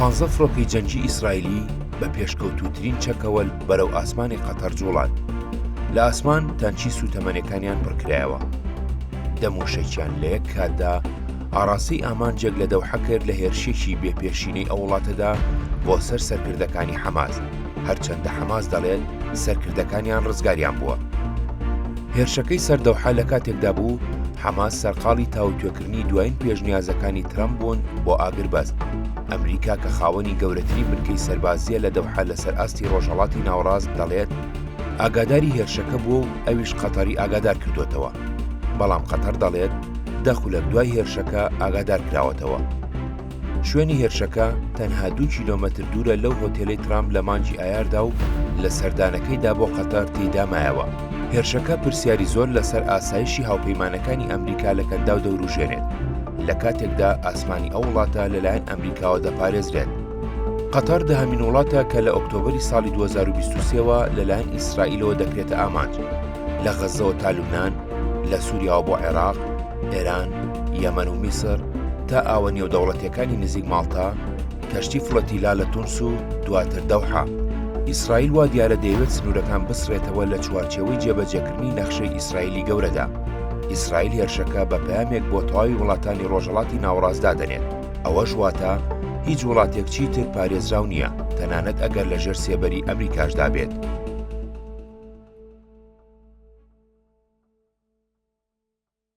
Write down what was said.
پانزە فڕۆکەی جەنگی ئیسرائیلی بە پێشکەوتووترین چەکەوە بەرەو ئاسمانی قەتەر جوڵان. لە ئاسمان تانکی سووتەمەنەکانیان پڕکرایەوە. دە مووشەکیان لە یەک کاتدا ئاڕاستەی ئامانجێک لە دەوحە کرد لە هێرشێکی بێ پێشینەی ئەو وڵاتەدا بۆ سەر سەرکردەکانی حەماس، هەرچەندە حەماس دەڵێت سەرکردەکانیان ڕزگاریان بووە. هێرشەکەی سەر دەوحە لە کاتێکدا بوو، حەماس سەرقاڵی تاوتوێکردنی دوایین پێشنیازەکانی ترەمپ بوون بۆ ئاگربەست. ئەمریکا کە خاوەنی گەورەترین بنکەی سەربازییە لە دەوحە لەسەر ئاستی ڕۆژهەڵاتی ناوەڕاست دەڵێت، ئاگاداری هێرشەکە بووە و ئەویش قەتەری ئاگادار کردووەتەوە. بەڵام قەتەر دەڵێت، دە خولەک دوای هێرشەکە ئاگادار کراوەتەوە. شوێنی هێرشەکە تەنها دوو کیلۆمەتر دوورە لەو هۆتێلەی ترامپ لە مانگی ئایاردا و لە سەردانەکەیدا بۆ قەتەر تێیدا مایەوە. هێرشەکە پرسیاری زۆر لەسەر ئاسایشی هاوپەیمانەکانی ئەمریکا لە کەنداو دەوروژێنێت، لە کاتێکدا ئاسمانی ئەو وڵاتە لەلایەن ئەمریکاوە دەپارێزرێت. قەتەر دەهەمین وڵاتە کە لە ئۆکتۆبەری ساڵی 2023 وە لەلایەن ئیسرائیلەوە دەکرێتە ئامانج، لە غەززەوە تا لوبنان، لە سووریاوە بۆ عێراق، ئێران، یەمەن و میسر تا ئاوە نێودەوڵەتیەکانی نزیک ماڵتا، کەشتی فڵۆتیلا لە تونس و دواتر دەوحە. ئیسرائیل وا دیارە دەیەوێت سنوورەکان بسڕێتەوە لە چوارچێوەی جێبەجێکردنی نەخشەی ئیسرائیلی گەورەدا. ئیسرائیل هێرشەکە بە پەیامێک بۆ تەواوی وڵاتانی ڕۆژهەڵاتی ناوەڕاست دادەنێت. ئەوەش واتە هیچ وڵاتێک چیتر پارێزراو نییە، تەنانەت ئەگەر لەژێر سێبەری ئەمریکاشدا بێت.